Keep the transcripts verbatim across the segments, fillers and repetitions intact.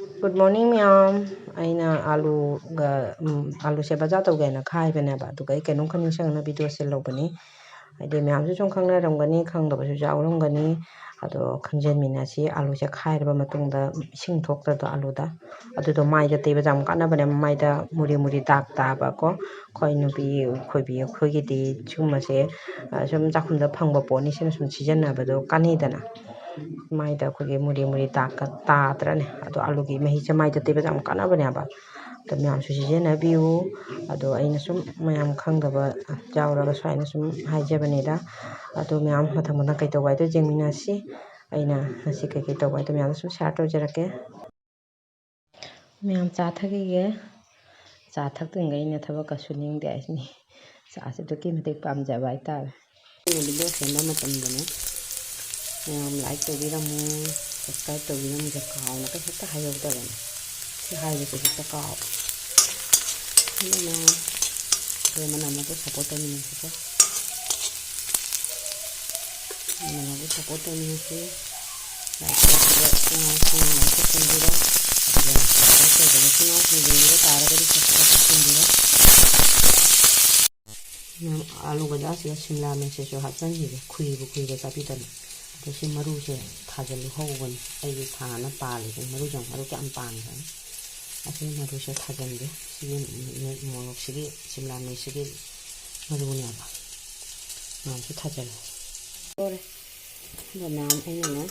Good morning ꯃꯌꯥꯝ꯫ ꯑꯩꯅ ꯑꯥꯂꯨꯒ, ꯎꯝ, ꯑꯥꯂꯨꯁꯦ ꯕꯖꯥꯔ ꯇꯧꯒꯦꯅ ꯈꯥꯏꯕꯅꯦꯕ, ꯑꯗꯨꯒ ꯑꯩ ꯀꯩꯅꯣꯝꯈꯛ ꯅꯤꯡꯁꯤꯡꯅ ꯚꯤꯗꯤꯑꯣꯁꯦ ꯂꯧꯕꯅꯤ꯫ ꯍꯥꯏꯗꯤ ꯃꯌꯥꯝꯁꯨ ꯁꯨꯝ ꯈꯪꯅꯔꯝꯒꯅꯤ, ꯈꯪꯗꯕꯁꯨ ꯌꯥꯎꯔꯝꯒꯅꯤ꯫ ꯑꯗꯣ ꯈꯪꯖꯟꯃꯤꯟꯅꯁꯤ꯫ ꯑꯥꯂꯨꯁꯦ ꯈꯥꯏꯔꯕ ꯃꯇꯨꯡꯗ ꯏꯁꯤꯡ ꯊꯣꯛꯇ꯭ꯔꯗꯣ ꯑꯥꯂꯨꯗ, ꯑꯗꯨꯗꯣ ꯃꯥꯏꯗ ꯇꯩꯕꯁꯦ ꯌꯥꯝ ꯀꯥꯟꯅꯕꯅꯦ꯫ ꯃꯥꯏꯗ ꯃꯨꯔꯤ ꯃꯨꯔꯤ ꯗꯥꯛ ꯇꯥꯕꯀꯣ, ꯑꯩꯈꯣꯏ ꯅꯨꯄꯤ ꯑꯩꯈꯣꯏꯕꯤ ꯑꯩꯈꯣꯏꯒꯤꯗꯤ ꯁꯤꯒꯨꯝꯕꯁꯦ, ꯑ, ꯁꯨꯝ ꯆꯥꯛꯈꯨꯝꯗ ꯐꯪꯕ ꯄꯣꯠꯅꯤ, ꯁꯤꯅ ꯁꯨꯝ ꯁꯤꯖꯤꯟꯅꯕꯗꯣ ꯀꯥꯟꯅꯩꯗꯅ꯫ ꯃꯥꯏꯗ ꯑꯩꯈꯣꯏꯒꯤ ꯃꯨꯔꯤ ꯃꯨꯔꯤ ꯗꯥꯛꯀ ꯇꯥꯗ꯭ꯔꯅꯦ? ꯑꯗꯣ ꯑꯥꯂꯨꯒꯤ ꯃꯍꯤꯁꯦ ꯃꯥꯏꯗ ꯇꯩꯕꯁꯦ ꯌꯥꯝ ꯀꯥꯟꯅꯕꯅꯦꯕ꯫ ꯑꯗꯣ ꯃꯌꯥꯝꯁꯨ ꯁꯤꯖꯤꯟꯅꯕꯤꯌꯨ꯫ ꯑꯗꯣ ꯑꯩꯅ ꯁꯨꯝ ꯃꯌꯥꯝ ꯈꯪꯗꯕ ꯌꯥꯎꯔꯒ ꯁ꯭ꯋꯥꯏꯅ ꯁꯨꯝ ꯍꯥꯏꯖꯕꯅꯤꯗ꯫ ꯑꯗꯣ ꯃꯌꯥꯝ ꯃꯊꯪ ꯃꯊꯪ ꯀꯩ ꯇꯧꯕ ꯍꯥꯏꯗꯣ ꯌꯦꯡꯃꯤꯟꯅꯁꯤ꯫ ꯑꯩꯅ ꯉꯁꯤ ꯀꯩꯀꯩ ꯇꯧꯕ ꯍꯥꯏꯗꯣ ꯃꯌꯥꯝꯗ ꯁꯨꯝ ꯁꯤꯌꯥꯔ ꯇꯧꯖꯔꯛꯀꯦ꯫ ꯃꯌꯥꯝ ꯆꯥ ꯊꯛꯈꯤꯒꯦ꯫ ꯆꯥ ꯊꯛꯇ꯭ꯔꯤꯉꯩ ꯑꯩꯅ ꯊꯕꯛꯀ ꯁꯨꯅꯤꯡꯗꯦ ꯍꯥꯏꯁꯤꯅꯤ꯫ ꯆꯥꯁꯦ ꯑꯗꯨꯛꯀꯤ ꯃꯇꯤꯛ ꯄꯥꯝꯖꯕ ꯍꯥꯏꯇꯥꯔꯦ꯫ ꯑꯩꯅ ꯚꯤꯗꯤꯑꯣ ꯁꯦꯝꯕ ꯃꯇꯝꯗꯅꯦ, ꯃꯌꯥꯝ ꯂꯥꯏꯛ ꯇꯧꯕꯤꯔꯝꯃꯨ, ꯁꯕꯁꯀ꯭ꯔꯥꯏꯕ ꯇꯧꯕꯤꯔꯝꯃꯨꯁꯦ ꯀꯥꯎꯅꯒ ꯍꯦꯛꯇ ꯍꯥꯏꯍꯧꯗꯕꯅꯦ꯫ ꯁꯤ ꯍꯥꯏꯕꯁꯦ ꯍꯦꯛꯇ ꯀꯥꯎ꯫ ꯑꯗꯨꯅ ꯑꯩꯈꯣꯏ ꯃꯅꯝ ꯑꯗꯨ ꯁꯞꯄꯣꯔꯠ ꯇꯧꯃꯤꯟꯅꯁꯤꯀꯣ꯫ ꯃꯅꯝ ꯑꯗꯨ ꯁꯞꯄꯣꯔꯠ ꯇꯧꯃꯤꯟꯅꯁꯤ꯫ ꯂꯥꯏꯛ ꯇꯧꯕꯗ ꯏꯆꯤꯟ ꯏꯅꯥꯎꯁꯤꯡ ꯂꯥꯏꯛ ꯇꯧꯁꯤꯟꯕꯤꯔꯣ꯫ ꯑꯗꯨꯒ ꯁꯕꯁꯀ꯭ꯔꯥꯏꯕ ꯇꯧꯗꯕ ꯏꯆꯤꯟ ꯏꯅꯥꯎꯁꯤꯡ ꯌꯦꯡꯕꯤꯕ ꯇꯥꯔꯒꯗꯤ ꯁꯕꯁꯀ꯭ꯔꯥꯏꯕ ꯇꯧꯁꯤꯟꯕꯤꯔꯣ꯫ ꯃꯌꯥꯝ ꯑꯥꯂꯨꯒꯗ ꯑꯁꯤꯗ ꯁꯤꯝꯂꯥ ꯃꯤꯔꯆꯁꯤꯁꯨ ꯍꯥꯞꯆꯤꯟꯈꯤꯒꯦ, ꯈꯨꯏꯕꯨ ꯈꯨꯏꯕ ꯆꯥꯕꯤꯗꯅ꯫ ꯑꯗꯣ ꯁꯤ ꯃꯔꯨꯁꯦ ꯊꯥꯖꯤꯜꯂꯨ ꯍꯧꯕꯅꯤ, ꯑꯩꯒꯤ ꯊꯥꯅ ꯄꯥꯜꯂꯤꯁꯦ ꯃꯔꯨꯁꯦ ꯌꯥꯝ, ꯃꯔꯨ ꯀꯌꯥꯝ ꯄꯥꯟꯈ꯭ꯔꯦ꯫ ꯑꯁꯤ ꯃꯔꯨꯁꯦ ꯊꯥꯖꯤꯟꯒꯦ꯫ ꯁꯤꯒꯤ ꯃꯣꯔꯣꯛꯁꯤꯒꯤ, ꯁꯤꯝꯂꯥ ꯃꯤꯔꯆꯁꯤꯒꯤ ꯃꯔꯨꯅꯦꯕ꯫ ꯃꯌꯥꯝꯁꯨ ꯊꯥꯖꯤꯜꯂꯦ꯫ ꯂꯣꯏꯔꯦ꯫ ꯑꯗꯣ ꯃꯌꯥꯝ ꯑꯩꯅꯅꯦ,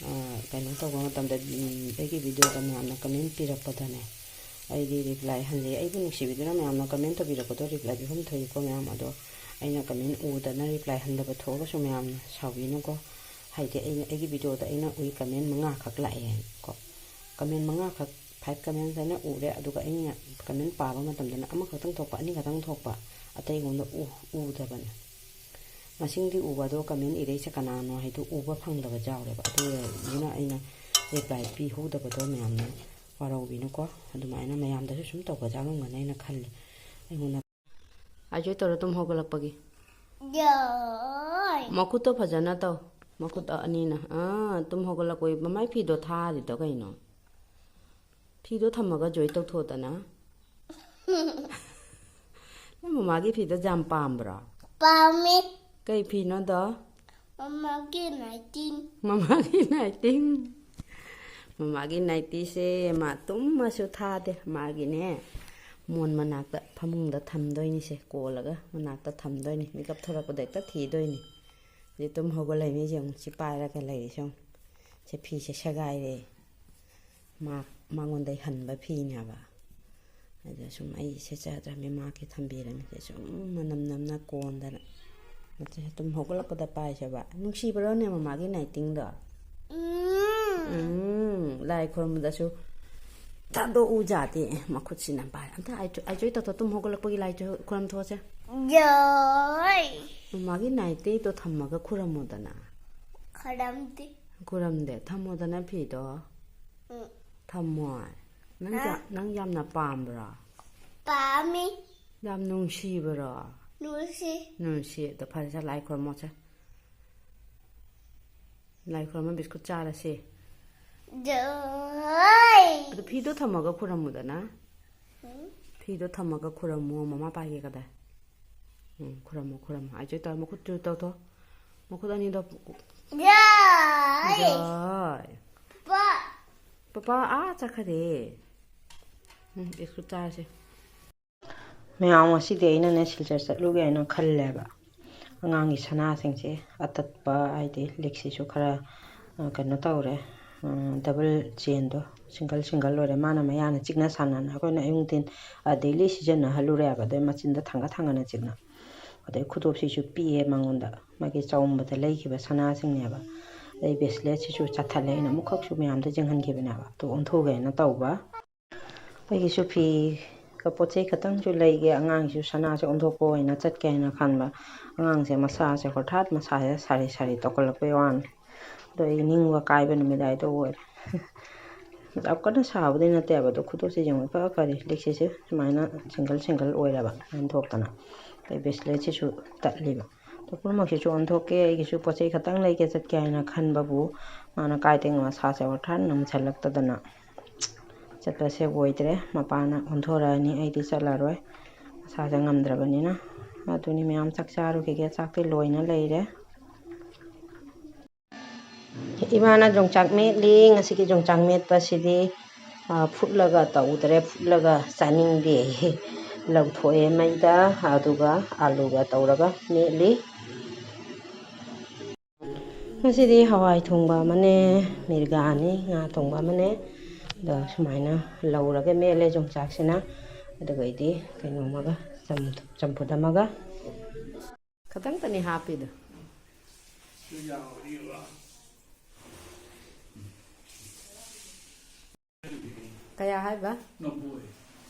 ꯑ, ꯀꯩꯅꯣ ꯇꯧꯕ ꯃꯇꯝꯗ, ꯎꯝ, ꯑꯩꯒꯤ ꯚꯤꯗꯤꯑꯣꯗ ꯃꯌꯥꯝꯅ ꯀꯃꯦꯟ ꯄꯤꯔꯛꯄꯗꯅꯦ, ꯑꯩꯗꯤ ꯔꯤꯄ꯭ꯂꯥꯏ ꯍꯟꯖꯩ꯫ ꯑꯩꯕꯨ ꯅꯨꯡꯁꯤꯕꯤꯗꯨꯅ ꯃꯌꯥꯝꯅ ꯀꯃꯦꯟ ꯇꯧꯕꯤꯔꯛꯄꯗꯣ ꯔꯤꯄ꯭ꯂꯥꯏ ꯄꯤꯐꯝ ꯊꯣꯛꯏꯀꯣ ꯃꯌꯥꯝ꯫ ꯑꯗꯣ ꯑꯩꯅ ꯀꯃꯦꯟ ꯎꯗꯅ ꯔꯤꯄ꯭ꯂꯥꯏ ꯍꯟꯗꯕ ꯊꯣꯛꯑꯒꯁꯨ ꯃꯌꯥꯝꯅ ꯁꯥꯎꯕꯤꯅꯨꯀꯣ꯫ ꯍꯥꯏꯗꯤ ꯑꯩꯅ, ꯑꯩꯒꯤ ꯚꯤꯗꯤꯑꯣꯗ ꯑꯩꯅ ꯎꯏ ꯀꯃꯦꯟ ꯃꯉꯥꯈꯛ ꯂꯥꯛꯑꯦ ꯀꯣ꯫ ꯀꯃꯦꯟ ꯃꯉꯥꯈꯛ, ꯐꯥꯏꯚ ꯀꯃꯦꯟꯁ ꯑꯩꯅ ꯎꯔꯦ, ꯑꯗꯨꯒ ꯑꯩꯅ ꯀꯃꯦꯟ ꯄꯥꯕ ꯃꯇꯝꯗꯅ ꯑꯃꯈꯛꯇꯪ ꯊꯣꯛꯄ, ꯑꯅꯤꯈꯛꯇꯪ ꯊꯣꯛꯄ, ꯑꯇꯩ ꯑꯩꯉꯣꯟꯗ ꯎ-, ꯎꯗꯕꯅꯦ꯫ ꯃꯁꯤꯡꯗꯤ ꯎꯕ, ꯑꯗꯣ ꯀꯃꯦꯟ ꯏꯔꯛꯏꯁꯦ ꯀꯅꯥꯅꯣ ꯍꯥꯏꯗꯨ ꯎꯕ ꯐꯪꯗꯕ ꯌꯥꯎꯔꯦꯕ꯫ ꯑꯗꯨꯗꯨꯅ ꯑꯩꯅ ꯔꯤꯄ꯭ꯂꯥꯏ ꯄꯤꯍꯧꯗꯕꯗꯣ ꯃꯌꯥꯝꯅ ꯋꯥꯔꯧꯕꯤꯅꯨꯀꯣ꯫ ꯑꯗꯨꯃꯥꯏꯅ ꯃꯌꯥꯝꯗꯁꯨ ꯁꯨꯝ ꯇꯧꯕ ꯌꯥꯎꯔꯝꯒꯅꯤ ꯍꯥꯏꯅ ꯈꯜꯂꯤ꯫ ꯑꯩꯉꯣꯟꯗ ꯑꯩꯁꯨ ꯇꯧꯔ ꯇꯨꯝ ꯍꯧꯒꯠꯂꯛꯄꯒꯤ꯫ ꯌꯥꯏ꯫ ꯃꯈꯨꯠꯇꯣ ꯐꯖꯅ ꯇꯧ꯫ ꯃꯈꯨꯠ ꯑꯅꯤꯅ꯫ ꯑꯥ, ꯇꯨꯝ ꯍꯧꯒꯠꯂꯛꯄꯒꯤ ꯃꯃꯥꯏ ꯐꯤꯗꯣ ꯊꯥꯔꯤꯗꯣ ꯀꯩꯅꯣ? ꯐꯤꯗꯣ ꯊꯝꯃꯒ ꯖꯣꯏ ꯇꯧꯊꯣꯛꯑꯣꯗꯅ꯫ ꯅꯪ ꯃꯃꯥꯒꯤ ꯐꯤꯗꯣ ꯌꯥꯝ ꯄꯥꯝꯕ꯭ꯔꯣ? ꯄꯥꯝꯃꯤ꯫ ꯀꯩ ꯐꯤꯅꯣꯗꯣ? ꯃꯃꯥꯒꯤ ꯅꯥꯏꯇꯤꯡ꯫ ꯃꯃꯥꯒꯤ ꯅꯥꯏꯇꯤꯡ꯫ ꯃꯃꯥꯒꯤ ꯅꯥꯏꯇꯤꯁꯦ ꯃꯥ ꯇꯨꯝꯃꯁꯨ ꯊꯥꯗꯦ꯫ ꯃꯥꯒꯤꯅꯦ, ꯃꯣꯟ ꯃꯅꯥꯛꯇ ꯐꯃꯨꯡꯗ ꯊꯝꯗꯣꯏꯅꯤꯁꯦ, ꯀꯣꯜꯂꯒ ꯃꯅꯥꯛꯇ ꯊꯝꯗꯣꯏꯅꯤ꯫ ꯃꯤꯀꯞ ꯊꯣꯛꯂꯛꯄꯗ ꯍꯦꯛꯇ ꯊꯤꯗꯣꯏꯅꯤ꯫ ꯍꯧꯖꯤꯛ ꯇꯨꯝ ꯍꯧꯒꯠꯂꯛꯏ ꯃꯤꯁꯦ ꯑꯃꯨꯛ ꯁꯤ ꯄꯥꯏꯔꯒ ꯂꯩꯔꯤꯁꯦ ꯑꯃꯨꯛ꯫ ꯁꯦ ꯐꯤꯁꯦ ꯁꯦꯒꯥꯏꯔꯦ꯫ ꯃꯥ, ꯃꯉꯣꯟꯗꯩ ꯍꯟꯕ ꯐꯤꯅꯦꯕ꯫ ꯑꯗ ꯁꯨꯝ ꯑꯩ ꯁꯦꯠꯆꯗ꯭ꯔꯕꯅꯤ, ꯃꯥꯒꯤ ꯊꯝꯕꯤꯔꯝꯃꯤꯁꯦ ꯁꯨꯝ ꯃꯅꯝ ꯅꯝꯅ ꯀꯣꯟꯗꯅ꯫ ꯑꯗꯨ ꯇꯨꯝ ꯍꯧꯒꯠꯂꯛꯄꯗ ꯄꯥꯏꯁꯦꯕ꯫ ꯅꯨꯡꯁꯤꯕ꯭ꯔꯣꯅꯦ ꯃꯃꯥꯒꯤ ꯅꯥꯏꯇꯤꯡꯗꯣ? ꯎꯝ꯫ ꯎꯝ, ꯂꯥꯏ ꯈꯨꯔꯨꯝꯕꯗꯁꯨ ꯊꯥꯗꯣꯛꯎ ꯌꯥꯗꯦ꯫ ꯃꯈꯨꯠꯁꯤꯅ ꯄꯥꯏ꯫ ꯑꯝꯇ ꯑꯥꯏ ꯖꯣꯏ, ꯑꯥꯏ ꯖꯣꯏ ꯇꯧꯊꯣꯛ꯫ ꯇꯨꯝ ꯍꯧꯒꯠꯂꯛꯄꯒꯤ ꯂꯥꯏ ꯈꯨꯔꯨꯝ ꯊꯣꯛꯑꯁꯦ꯫ ꯖꯣꯏ꯫ ꯃꯃꯥꯒꯤ ꯅꯥꯏꯇꯤꯗꯣ ꯊꯝꯃꯒ ꯈꯨꯔꯝꯃꯣꯗꯅ꯫ ꯈꯔꯝꯗꯤ꯫ ꯈꯨꯔꯝꯗꯦ꯫ ꯊꯝꯃꯣꯗꯅ ꯐꯤꯗꯣ꯫ ꯎꯝ꯫ ꯊꯝꯃꯣ꯫ ꯅꯪ ꯍꯥ? ꯌꯥ-, ꯅꯪ ꯌꯥꯝꯅ ꯄꯥꯝꯕ꯭ꯔꯣ? ꯄꯥꯝꯃꯤ꯫ ꯌꯥꯝ ꯅꯨꯡꯁꯤꯕ꯭ꯔꯣ? ꯅꯨꯡꯁꯤ꯫ ꯅꯨꯡꯁꯤ꯫ ꯑꯗꯣ ꯐꯔꯦꯁꯦ, ꯂꯥꯏ ꯈꯨꯔꯝꯃꯣꯁꯦ꯫ ꯂꯥꯏ ꯈꯨꯔꯝꯃ ꯕꯤꯁꯀꯨꯠ ꯆꯥꯔꯁꯤ꯫ ꯖꯣꯏ꯫ ꯑꯗꯣ ꯐꯤꯗꯣ ꯊꯝꯃꯒ ꯈꯨꯔꯝꯃꯨꯗꯅ꯫ ꯎꯝ꯫ ꯐꯤꯗꯣ ꯊꯝꯃꯒ ꯈꯨꯔꯝꯃꯣ, ꯃꯃꯥ ꯄꯥꯏꯒꯦ ꯀꯗꯥꯏ? ꯎꯝ, ꯈꯨꯔꯝꯃꯣ, ꯈꯨꯔꯝꯃꯣ꯫ ꯑꯥꯏ ꯖꯣꯏ ꯇꯧꯔ ꯃꯈꯨꯠꯇꯨ ꯇꯧꯊꯣꯛ꯫ ꯃꯈꯨꯠ ꯑꯅꯤꯗꯣ꯫ ꯖꯣꯏ꯫ ꯖꯣꯏ꯫ ꯄꯥ꯫ ꯄꯄꯥ ꯑꯥ ꯆꯠꯈꯔꯦ꯫ ꯎꯝ, ꯕꯤꯁꯀꯨꯠ ꯆꯥꯔꯁꯦ꯫ ꯃꯌꯥꯝ, ꯉꯁꯤꯗꯤ ꯑꯩꯅꯅꯦ ꯁꯤꯜꯆꯔ ꯆꯠꯂꯨꯒꯦ ꯍꯥꯏꯅ ꯈꯜꯂꯦꯕ꯫ ꯑꯉꯥꯡꯒꯤ ꯁꯅꯥꯁꯤꯡꯁꯦ ꯑꯇꯠꯄ, ꯍꯥꯏꯗꯤ ꯂꯤꯛꯁꯤꯁꯨ ꯈꯔ, ꯑ, ꯀꯩꯅꯣ ꯇꯧꯔꯦ, ꯑ, ꯗꯕꯜ ꯆꯦꯟꯗꯣ ꯁꯤꯡꯒꯜ ꯁꯤꯡꯒꯜ ꯑꯣꯏꯔꯦ꯫ ꯃꯥꯅ ꯃꯌꯥꯅ ꯆꯤꯛꯅ ꯁꯥꯟꯅꯅ ꯑꯩꯈꯣꯏꯅ ꯑꯌꯨꯛ ꯅꯨꯡꯊꯤꯟ, ꯑ, ꯗꯦꯂꯤ ꯁꯤꯖꯤꯟꯅꯍꯜꯂꯨꯔꯦꯕ꯫ ꯑꯗꯩ ꯃꯆꯤꯟꯗ ꯊꯥꯡꯒꯠ ꯊꯥꯡꯒꯠꯅ ꯆꯤꯛꯅ꯫ ꯑꯗꯩ ꯈꯨꯗꯣꯞꯁꯤꯁꯨ ꯄꯤꯛꯑꯦ ꯃꯉꯣꯟꯗ, ꯃꯥꯒꯤ ꯆꯥꯎꯝꯕꯗ ꯂꯩꯈꯤꯕ ꯁꯅꯥꯁꯤꯡꯅꯦꯕ꯫ ꯑꯗꯩ ꯕ꯭ꯔꯦꯁꯂꯦꯠꯁꯤꯁꯨ ꯆꯥꯊꯠꯂꯦ꯫ ꯑꯩꯅ ꯑꯃꯨꯛꯈꯛꯁꯨ ꯃꯌꯥꯝꯗ ꯌꯦꯡꯍꯟꯈꯤꯕꯅꯦꯕ, ꯑꯗꯨ ꯑꯣꯟꯊꯣꯛꯎꯒꯦꯅ ꯇꯧꯕ꯫ ꯑꯩꯒꯤꯁꯨ ꯐꯤꯒ ꯄꯣꯠ ꯆꯩ ꯈꯛꯇꯪꯁꯨ ꯂꯩꯒꯦ, ꯑꯉꯥꯡꯒꯤꯁꯨ ꯁꯅꯥꯁꯦ ꯑꯣꯟꯊꯣꯛꯄ ꯑꯣꯏꯅ ꯆꯠꯀꯦ ꯍꯥꯏꯅ ꯈꯟꯕ꯫ ꯑꯉꯥꯡꯁꯦ ꯃꯁꯥꯁꯦ ꯍꯣꯔꯊꯥꯠ ꯃꯁꯥꯁꯦ ꯁꯥꯔꯤ ꯁꯥꯔꯤ ꯇꯧꯈꯠꯂꯛꯄꯩ ꯋꯥꯅꯤ꯫ ꯑꯗꯣ ꯑꯩ ꯅꯤꯡꯕ ꯀꯥꯏꯕ ꯅꯨꯃꯤꯠ ꯍꯥꯏꯗꯣ ꯑꯣꯏꯔꯦ꯫ ꯌꯥꯝ ꯀꯟꯅ ꯁꯥꯕꯗꯤ ꯅꯠꯇꯦꯕ, ꯑꯗꯣ ꯈꯨꯗꯣꯞꯁꯦ ꯌꯦꯡꯉꯨ, ꯏꯐ ꯐꯔꯤ꯫ ꯂꯤꯛꯁꯤꯁꯦ ꯁꯨꯃꯥꯏꯅ ꯁꯤꯡꯒꯜ ꯁꯤꯡꯒꯜ ꯑꯣꯏꯔꯕ ꯑꯣꯟꯊꯣꯛꯇꯅ꯫ ꯑꯗꯩ ꯕ꯭ꯔꯦꯁꯂꯦꯠꯁꯤꯁꯨ ꯇꯠꯂꯤꯕ꯫ ꯑꯗꯣ ꯄꯨꯝꯅꯃꯛꯁꯤꯁꯨ ꯑꯣꯟꯊꯣꯛꯀꯦ, ꯑꯩꯒꯤꯁꯨ ꯄꯣꯠ ꯆꯩ ꯈꯛꯇꯪ ꯂꯩꯒꯦ ꯆꯠꯀꯦ ꯍꯥꯏꯅ ꯈꯟꯕꯕꯨ ꯃꯥꯅ ꯀꯥꯏꯗꯒꯤ ꯃꯁꯥꯁꯦ ꯍꯣꯔꯊꯥꯠ ꯅꯝꯁꯤꯜꯂꯛꯇꯗꯅ ꯆꯠꯄꯁꯦ ꯑꯣꯏꯗ꯭ꯔꯦ, ꯃꯄꯥꯅ ꯑꯣꯟꯊꯣꯔꯛꯑꯅꯤ, ꯑꯩꯗꯤ ꯆꯠꯂꯔꯣꯏ, ꯃꯁꯥꯁꯦ ꯉꯝꯗ꯭ꯔꯕꯅꯤꯅ꯫ ꯑꯗꯨꯅꯤ ꯃꯌꯥꯝ, ꯆꯥꯛ ꯆꯥꯔꯨꯈꯤꯒꯦ, ꯆꯥꯛꯇꯤ ꯂꯣꯏꯅ ꯂꯩꯔꯦ꯫ ꯏꯃꯥꯅ ꯌꯣꯡꯆꯥꯛ ꯃꯦꯠꯂꯤ꯫ ꯉꯁꯤꯒꯤ ꯌꯣꯡꯆꯥꯛ ꯃꯦꯠꯄꯁꯤꯗꯤ, ꯑ, ꯐꯨꯠꯂꯒ ꯇꯧꯗ꯭ꯔꯦ, ꯐꯨꯠꯂꯒ ꯆꯥꯅꯤꯡꯗꯦ꯫ ꯂꯧꯊꯣꯛꯑꯦ ꯃꯩꯗ, ꯑꯗꯨꯒ ꯑꯂꯨꯒ ꯇꯧꯔꯒ ꯃꯦꯠꯂꯤ꯫ ꯉꯁꯤꯗꯤ ꯍꯋꯥꯏ ꯊꯣꯡꯕ ꯑꯃꯅꯦ, ꯃꯤꯔꯒꯥꯅꯤ, ꯉꯥ ꯊꯣꯡꯕ ꯑꯃꯅꯦ, ꯑꯗꯣ ꯁꯨꯃꯥꯏꯅ ꯂꯧꯔꯒ ꯃꯦꯠꯂꯦ ꯌꯣꯡꯆꯥꯛꯁꯤꯅ꯫ ꯑꯗꯨꯒ ꯑꯩꯗꯤ ꯀꯩꯅꯣꯝꯃꯒ, ꯆꯝ-, ꯆꯝꯐꯨꯠ ꯑꯃꯒ꯫ ꯈꯇꯪꯇꯅꯤ ꯍꯥꯞꯄꯤꯗꯣ꯫ ꯀꯌꯥ ꯍꯥꯏꯕ? ꯅꯣꯕꯣꯏ,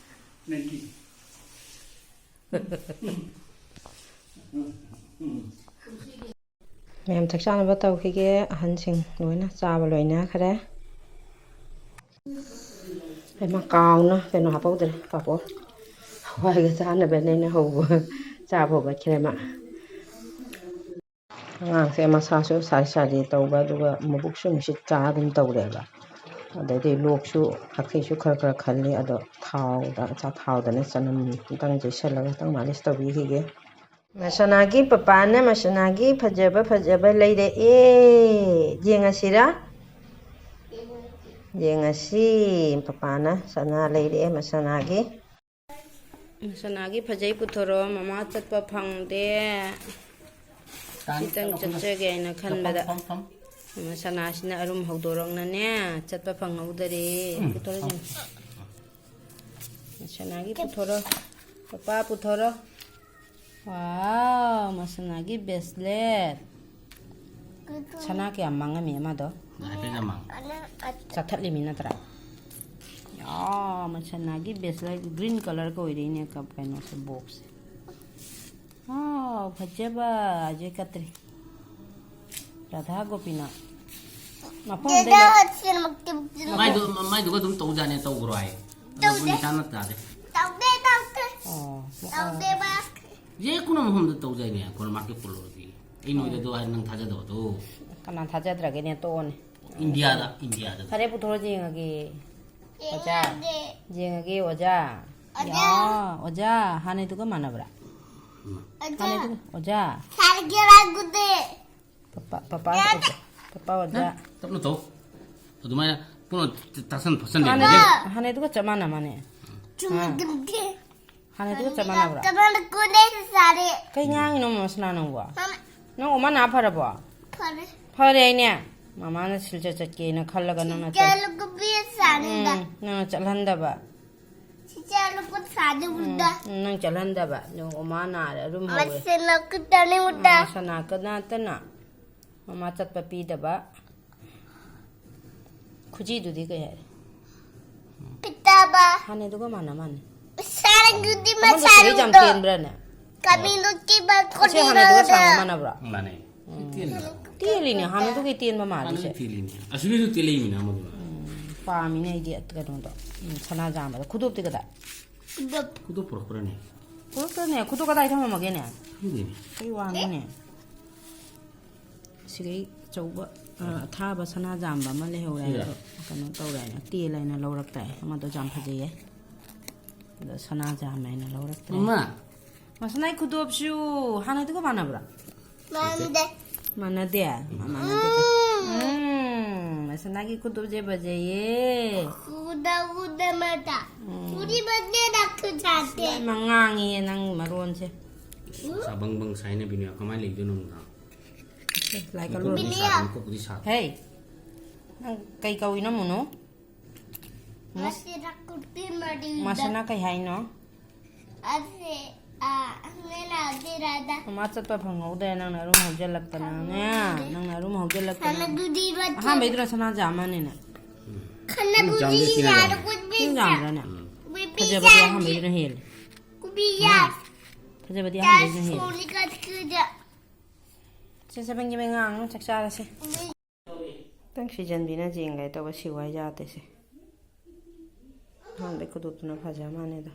ꯅꯥꯏꯟꯇꯤ꯫ ꯃꯌꯥꯝ ꯆꯥꯛ ꯆꯥꯅꯕ ꯇꯧꯈꯤꯒꯦ꯫ ꯑꯍꯟꯁꯤꯡ ꯂꯣꯏꯅ ꯆꯥꯕ ꯂꯣꯏꯅꯈ꯭ꯔꯦ꯫ ꯍꯩꯃꯥ, ꯀꯥꯎꯅ ꯀꯩꯅꯣ ꯍꯥꯞꯍꯧꯗ꯭ꯔꯦ, ꯄꯥꯐꯣꯔ꯫ ꯍꯋꯥꯏꯒ ꯆꯥꯅꯕꯅꯦꯅ ꯍꯧꯕ, ꯆꯥꯕ ꯍꯧꯒꯠꯈ꯭ꯔꯦ ꯃꯥ꯫ ꯑꯉꯥꯡꯁꯦ ꯃꯁꯥꯁꯨ ꯁꯥꯔꯤ ꯁꯥꯔꯤ ꯇꯧꯕ, ꯑꯗꯨꯒ ꯃꯕꯨꯛꯁꯨ ꯅꯨꯡꯁꯤꯠ ꯀꯥ ꯑꯗꯨꯝ ꯇꯧꯔꯦꯕ꯫ ꯑꯗꯩꯗꯤ ꯂꯣꯛꯁꯨ, ꯍꯥꯛꯊꯤꯁꯨ ꯈꯔ ꯈꯔ ꯈꯜꯂꯤ꯫ ꯑꯗꯣ ꯊꯥꯎꯗ, ꯑꯆꯥ ꯊꯥꯎꯗꯅꯦ ꯆꯅꯝ ꯑꯝꯇꯪ ꯇꯩꯁꯜꯂꯒ ꯑꯝꯇꯪ ꯃꯥꯂꯤꯁ ꯇꯧꯕꯤꯈꯤꯒꯦ꯫ ꯃꯁꯅꯥꯒꯤ ꯄꯄꯥꯅ ꯃꯁꯅꯥꯒꯤ ꯐꯖꯕ ꯐꯖꯕ ꯂꯩꯔꯛꯑꯦ꯫ ꯌꯦꯡꯉꯁꯤꯔꯥ? ꯌꯦꯡꯉꯁꯤ꯫ ꯄꯄꯥꯅ ꯁꯅꯥ ꯂꯩꯔꯛꯑꯦ ꯃꯁꯅꯥꯒꯤ꯫ ꯃꯁꯅꯥꯒꯤ ꯐꯖꯩ ꯄꯨꯊꯣꯔꯛꯑꯣ꯫ ꯃꯃꯥ ꯆꯠꯄ ꯐꯪꯗꯦ꯫ ꯈꯤꯇꯪ ꯆꯠꯆꯒꯦ ꯍꯥꯏꯅ ꯈꯟꯕꯗ꯫ ꯐꯝ, ꯐꯝ, ꯐꯝ꯫ ꯃꯁꯅꯥꯁꯤꯅ ꯑꯔꯨꯝ ꯍꯧꯗꯣꯔꯛꯅꯅꯦ ꯆꯠꯄ ꯐꯪꯍꯧꯗꯔꯦ꯫ ꯎꯝ, ꯄꯨꯊꯣꯔꯛꯑꯣ꯫ ꯐꯝ꯫ ꯃꯁꯅꯥꯒꯤ ꯄꯨꯊꯣꯔꯛꯑꯣ꯫ ꯄꯄꯥ ꯄꯨꯊꯣꯔꯛꯑꯣ꯫ ꯋꯥꯎ, ꯃꯁꯅꯥꯒꯤ bracelet꯫ ꯁꯅꯥ ꯀꯌꯥꯝ ꯃꯥꯡꯉꯝꯃꯤ ꯑꯃꯗꯣ? ꯍꯥꯏꯐꯦꯠ ꯌꯥꯝ ꯃꯥꯡꯉꯦ꯫ ꯆꯥꯊꯠꯂꯤꯃꯤ ꯅꯠꯇ꯭ꯔꯥ? ꯑꯥ, ꯃꯁꯅꯥꯒꯤ bracelet green colourꯒ ꯑꯣꯏꯔꯛꯏꯅꯦ, ꯀꯞ-, ꯀꯩꯅꯣꯁꯦ, boxꯁꯦ꯫ ꯋꯥꯎ, ꯐꯖꯕ, ꯑꯖꯦ ꯀꯇ꯭ꯔꯤ꯫ ꯔꯥꯙꯥ ꯒꯣꯄꯤꯅ ꯃꯐꯝ ꯑꯝꯗ ꯂꯩ-, ꯃꯥꯏꯗꯨ-, ꯃꯥꯏꯗꯨꯒ ꯑꯗꯨꯝ ꯇꯧꯖꯥꯠꯅꯦ, ꯇꯧꯕ꯭ꯔꯣ ꯍꯥꯏ? ꯑꯗꯣ ꯇꯧꯗꯦ꯫ ꯃꯣꯏ ꯏꯆꯥꯅ ꯇꯥꯗꯦ꯫ ꯇꯧꯗꯦ, ꯇꯧꯗꯦ꯫ ꯑꯣ, ꯑꯣ꯫ ꯇꯧꯗꯦꯕ꯫ ꯌꯦ, ꯀꯣꯟꯅ ꯃꯐꯝꯗ ꯇꯧꯖꯥꯏꯅꯦ, ꯀꯣꯟꯅ market ꯄꯨꯜꯂꯨꯔꯗꯤ꯫ ꯑꯩ ꯅꯣꯏꯗ ꯑꯗꯨ ꯍꯥꯏ ꯅꯪ ꯊꯥꯖꯗꯕꯗꯣ꯫ ꯀꯅꯥ ꯊꯥꯖꯗ꯭ꯔꯒꯦꯅꯦ, ꯇꯣꯛꯑꯣꯅꯦ꯫ ꯏꯟꯗꯤꯌꯥꯗ, ꯏꯟꯗꯤꯌꯥꯗ꯫ ꯐꯔꯦ, ꯄꯨꯊꯣꯔꯛꯑꯣ ꯌꯦꯡꯉꯒꯦ꯫ ꯑꯣꯖꯥ꯫ ꯌꯦꯡꯉꯒꯦ꯫ ꯌꯦꯡꯉꯒꯦ, ꯑꯣꯖꯥ꯫ ꯑꯣꯖꯥ꯫ ꯌꯥ, ꯑꯣꯖꯥ, ꯍꯥꯟꯅꯩꯗꯨꯒ ꯃꯥꯟꯅꯕ꯭ꯔꯥ? ꯑꯣꯖꯥ꯫ ꯍꯥꯟꯅꯩꯗꯨꯒ, ꯑꯣꯖꯥ꯫ ꯁꯥꯔꯒꯦ ꯍꯥꯏꯒꯨꯗꯦ꯫ ꯄꯄꯥ, ꯄꯄꯥ, ꯌꯥꯗꯦ꯫ ꯑꯣꯖꯥ, ꯄꯄꯥ, ꯑꯣꯖꯥ꯫ ꯅꯪ ꯇꯞꯅ ꯇꯧ꯫ ꯑꯗꯨꯃꯥꯏꯅ ꯄꯨꯟꯅ ꯇꯥꯁꯟ ꯐꯣꯠꯁꯟꯗꯦ꯫ ꯍꯥꯟꯅꯩꯗꯨꯒ, ꯍꯥꯟꯅꯩꯗꯨꯒ ꯆꯞ ꯃꯥꯟꯅ ꯃꯥꯟꯅꯦ꯫ ꯆꯨꯝꯅ ꯑꯥ꯫ ꯇꯧꯒꯦ꯫ ꯍꯥꯟꯅꯩꯗꯨꯒ ꯆꯞ ꯃꯥꯟꯅꯕ꯭ꯔꯥ? ꯀꯃꯥꯏꯅ ꯀꯣꯟꯅꯩ ꯁꯥꯔꯦ? ꯀꯩ ꯉꯥꯡꯉꯤꯅꯣ, ꯃꯃꯥ ꯁꯅꯥ, ꯅꯪꯕꯣ? ꯃꯃꯥ꯫ ꯅꯪ ꯑꯣꯃꯥ ꯅꯥ ꯐꯔꯕꯣ? ꯐꯔꯦ꯫ ꯐꯔꯦ ꯍꯥꯏꯅꯦ? ꯃꯃꯥꯅ ꯁꯤꯜꯆꯔ ꯆꯠꯀꯦꯅ ꯈꯜꯂꯒ ꯅꯪꯅ ꯆꯠ-, ꯆꯠꯂꯨ ꯀꯣꯕꯤ ꯁꯥꯅꯤꯗ꯫ ꯎꯝ, ꯅꯪꯅ ꯆꯠꯍꯟꯗꯕ꯫ ꯁꯤꯆꯦ ꯂꯨꯄꯥ ꯁꯥꯗꯤ ꯎꯝ, ꯎꯗ꯫ ꯎꯝ, ꯅꯪ ꯆꯠꯍꯟꯗꯕ꯫ ꯅꯪ ꯑꯣꯃꯥ ꯅꯥꯔꯦ, ꯑꯔꯨꯝ ꯍꯧꯋꯦ꯫ ꯃꯁꯤꯅ ꯈꯨꯠꯇꯅꯤ ꯎꯗ꯫ ꯎꯝ, ꯁꯅꯥ ꯀꯅꯥꯇꯅ ꯃꯃꯥ ꯆꯠꯄ ꯄꯤꯗꯕ꯫ ꯈꯨꯖꯤꯗꯨꯗꯤ ꯀꯩ ꯍꯥꯏ? ꯄꯤꯇꯥꯕ꯫ ꯍꯥꯟꯅꯩꯗꯨꯒ ꯃꯥꯟꯅ ꯃꯥꯟꯅꯦ꯫ ꯁꯥꯔꯒꯨꯗꯤ ꯑꯃꯗꯨ ꯁꯤꯗꯩ ꯌꯥꯝ ꯃꯁꯥꯔꯨꯗꯣ꯫ ꯇꯦꯟꯕ꯭ꯔꯥꯅꯦ? ꯀꯃꯤꯅꯨꯀꯤ ꯑꯁꯤ ꯍꯥꯟꯅꯩꯗꯨꯒ ꯕꯥꯀꯨꯂꯤꯅꯣꯗ꯫ ꯁꯥꯡꯕ ꯃꯥꯟꯅꯕ꯭ꯔꯥ? ꯃꯥꯟꯅꯩ꯫ ꯎꯝ꯫ ꯇꯦꯟꯗ꯭ꯔꯥ? ꯇꯦꯜꯂꯤꯅꯦ, ꯍꯥꯟꯅꯩꯗꯨꯒꯤ ꯇꯦꯟꯕ ꯃꯥꯜꯂꯤꯁꯦ꯫ ꯍꯥꯟꯅꯩꯗꯨ ꯇꯦꯜꯂꯤꯅꯦ꯫ ꯑꯁꯤꯒꯤꯁꯨ ꯇꯦꯜꯂꯛꯏꯅꯦ ꯑꯃꯗꯨꯅ꯫ ꯎꯝ, ꯄꯥꯝꯃꯤꯅꯦ ꯑꯩꯗꯤ ꯀꯩꯅꯣꯗꯣ꯫ ꯎꯝ, ꯁꯅꯥꯖꯥꯝꯕꯗꯣ꯫ ꯈꯨꯗꯣꯞꯇꯤ ꯀꯗꯥꯏ? ꯈꯨꯗꯣꯞ꯫ ꯈꯨꯗꯣꯞ ꯄꯨꯔꯛꯄ꯭ꯔꯥꯅꯦ? ꯄꯨꯔꯛꯇ꯭ꯔꯅꯦ? ꯈꯨꯗꯣꯞ ꯀꯗꯥꯏ ꯊꯝꯃꯝꯃꯒꯦꯅꯦ? ꯈꯪꯗꯦꯅꯦ꯫ ꯀꯩ ꯋꯥꯅꯣꯅꯦ? ꯁꯤꯒꯩ ꯑꯆꯧꯕ, ꯑ, ꯑꯊꯥꯕ ꯁꯅꯥꯖꯥꯝꯕ ꯑꯃ ꯂꯩꯍꯧꯔꯦ꯫ ꯁꯤꯔꯥ? ꯑꯗꯣ ꯀꯩꯅꯣ ꯇꯧꯔꯦ ꯍꯥꯏꯅ ꯇꯦꯜ ꯍꯥꯏꯅ ꯂꯧꯔꯛꯇꯥꯏ꯫ ꯑꯃꯗꯣ ꯌꯥꯝ ꯐꯖꯩꯌꯦ꯫ ꯑꯗꯣ ꯁꯅꯥꯖꯥꯝꯕ ꯍꯥꯏꯅ ꯂꯧꯔꯛꯇ꯭ꯔꯦ꯫ ꯃꯃꯥ! ꯃꯁꯅꯥꯏ ꯈꯨꯗꯣꯞꯁꯨ ꯍꯥꯟꯅꯗꯨꯒ ꯃꯥꯟꯅꯕ꯭ꯔꯥ? ꯃꯥꯟꯗꯦ꯫ ꯃꯥꯟꯅꯗꯦ? ꯎꯝ꯫ ꯃꯥꯟꯅꯗꯦ꯫ ꯎꯝ꯫ ꯎꯝ, ꯃꯁꯅꯥꯒꯤ ꯈꯨꯗꯣꯞꯁꯦ ꯐꯖꯩꯌꯦ꯫ ꯎꯗ ꯎꯗ ꯃꯇ꯫ ꯎꯝ꯫ ꯎꯗꯤ ꯃꯇꯦ ꯗꯥꯛꯇꯔ ꯁꯥꯇꯦ꯫ ꯌꯥꯝ ꯉꯥꯡꯉꯤꯌꯦ ꯅꯪ ꯃꯔꯣꯟꯁꯦ꯫ ꯎꯝ꯫ ꯆꯥꯕꯪ ꯕꯪ ꯁꯥꯏꯅ ꯕꯤꯅꯣꯌꯥ ꯀꯃꯥꯏꯅ ꯂꯩꯗꯣꯏꯅꯣ ꯅꯨꯡꯗꯥꯡ? ꯂꯥꯏ ꯀꯜꯂꯨꯔꯣ꯫ ꯃꯀꯨꯞꯄꯨꯗꯤ ꯁꯥꯗꯦ, ꯃꯀꯨꯞꯄꯨꯗꯤ ꯁꯥꯗꯦ꯫ ꯍꯦ, ꯅꯪ ꯀꯩ ꯀꯧꯏꯅꯣ ꯃꯨꯅꯨ? ꯃꯁꯤꯗ ꯀꯨꯔꯇꯤ ꯃꯔꯤꯗ꯫ ꯃꯁꯤꯅ ꯀꯩ ꯍꯥꯏꯅꯣ? ꯑꯁꯤ, ꯑ, ꯑꯪꯅꯦꯅ ꯑꯗꯤꯔꯥꯗ꯫ ꯃꯃꯥ ꯆꯠꯄ ꯐꯪꯍꯧꯗ꯭ꯔꯦ, ꯅꯪꯅ ꯑꯔꯨꯝ ꯍꯧꯖꯤꯜꯂꯛꯇꯅꯅꯦ꯫ ꯐꯪꯍꯧꯗ꯭ꯔꯦ꯫ ꯅꯪꯅ ꯑꯔꯨꯝ ꯍꯧꯖꯤꯜꯂꯛꯇꯅ꯫ ꯁꯅꯥꯒꯨꯗꯤ ꯕꯠꯇꯦ꯫ ꯑꯍꯥꯟꯕꯩꯗꯨꯅ ꯁꯅꯥꯖꯥꯝꯕꯅꯤꯅ꯫ ꯈꯟꯅꯒꯨꯗꯤ ꯌꯥꯔ ꯀꯨꯠꯕꯤ ꯁꯅꯥꯖꯥꯝꯕ꯭ꯔꯥꯅꯦ? ꯎꯝ꯫ ꯀꯨꯠꯕꯤ ꯐꯖꯕꯗꯤ ꯌꯥꯔ꯫ ꯑꯍꯥꯟꯕꯩꯗꯨꯅ ꯍꯦꯜꯂꯦ꯫ ꯀꯨꯠꯕꯤ ꯌꯥꯔ꯫ ꯐꯖꯕꯗꯤ ꯑꯍꯥꯟꯕꯩꯗꯨꯅ ꯍꯦꯜꯂꯦ꯫ ꯆꯥꯁ ꯁꯣꯅꯤ ꯀꯠ ꯀꯨꯗ꯫ ꯁꯦ, ꯁꯦ, ꯕꯦꯡꯒꯤ ꯕꯦꯡ ꯉꯥꯡꯉꯨ, ꯆꯥꯛ ꯆꯥꯔꯁꯦ꯫ ꯈꯤꯇꯪ ꯁꯤꯖꯟꯕꯤꯅ ꯌꯦꯡꯒꯦ ꯇꯧꯕ ꯁꯤ ꯋꯥꯏ ꯌꯥꯗꯦꯁꯦ꯫ ꯑꯍꯥꯟꯕꯩ ꯈꯨꯗꯣꯞꯇꯨꯅ ꯐꯖ ꯃꯥꯜꯂꯦꯗ꯫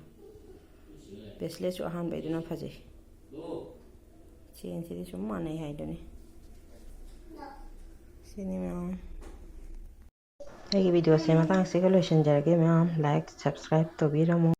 ꯕ꯭ꯔꯦꯁꯂꯦꯠꯁꯨ ꯑꯍꯥꯟꯕꯩꯗꯨꯅ ꯐꯖꯩ꯫ ꯆꯦꯟꯁꯤꯗꯤ ꯁꯨꯝ ꯃꯥꯟꯅꯩ ꯍꯥꯏꯗꯨꯅꯤ꯫ ꯁꯤꯅꯤ ꯃꯌꯥꯝ꯫ ꯑꯩꯒꯤ videoꯁꯦ ꯃꯇꯥꯡꯁꯤꯒ ꯂꯣꯏꯁꯤꯟꯖꯔꯒꯦ ꯃꯌꯥꯝ꯫ Like, subscribe ꯇꯧꯕꯤꯔꯝꯃꯣ꯫